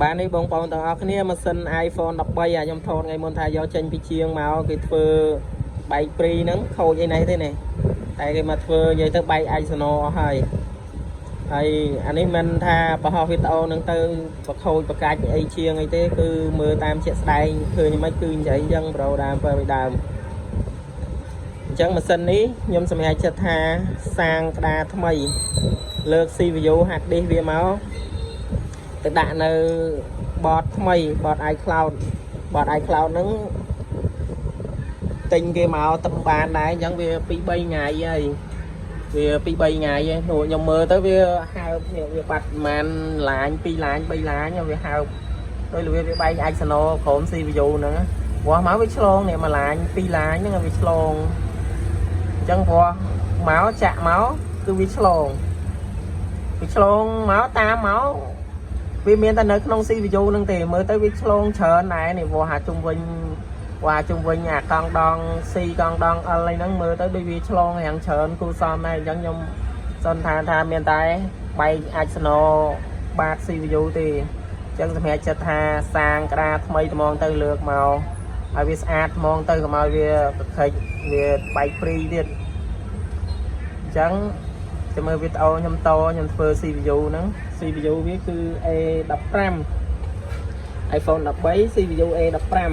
បាទនេះបងប្អូនទាំងអស់គ្នាម៉ាស៊ីន iPhone 13អាខ្ញុំថតថ្ងៃមុនថាយកចេញពីជាងមកគេធ្វើបែកព្រីហ្នឹងខូចអីនេះទេនេះតែគេមកធ្វើនិយាយទៅបែកអសនអស់ហើយហើយអានេះមិនថាបង្ហោះវីដេអូហ្នឹងទៅបខូចបកាច់អីជាងអីទេគឺមើលតាមជាក់ស្ដែងឃើញមិនគឺនិយាយអញ្ចឹងប្រូដើមបើពីដើមអញ្ចឹងម៉ាស៊ីននេះខ្ញុំសម្រេចចិត្តថាសាងក្តារថ្មី លើក CPU hard disk វាមកទៅដាក់នៅ board ថ្មី board iCloud board iCloud ហ្នឹងទិញគេមកទឹកបានដែរអញ្ចឹងវា2 3ថ្ងៃហើយវា2 3ថ្ងៃហើយនោះខ្ញុំមើលទៅវាហើបនេះវាបាត់ប្រហែលឡាញ2ឡាញ3ឡាញវាហើបដោយវាវាបែកអាចសណក្រុម CPU ហ្នឹងវាស់មកវាឆ្លងនេះមួយឡាញ2ឡាញហ្នឹងវាឆ្លងអញ្ចឹងវាស់មកចាក់មកគឺវាឆ្លងវាឆ្លងមកតាមមកវាមានតែនៅក្នុង CPU ហ្នឹងទេមើលទៅវាឆ្លងច្រើនដែរនេះវាស់អាជុំវិញវាជុំវិញអាកង់ដង C កង់ដង L អីហ្នឹងមើលទៅដូចវាឆ្លងរាងច្រើនគូសមដែរអញ្ចឹងខ្ញុំសន្និដ្ឋានថាមានតែបែកអាចស្នោបាត CPU ទេអញ្ចឹងសម្រាប់ចិត្តថាសាងក្តារថ្មីត្មងទៅលើកមកឲ្យវាស្អាតត្មងទៅកុំឲ្យវាប្រខិចវាបែកព្រីទៀតអញ្ចឹងចាំមើលវីដេអូខ្ញុំតខ្ញុំធ្វើ CPU ហ្នឹង CPU វាគឺ A15 iPhone 13 CPU A15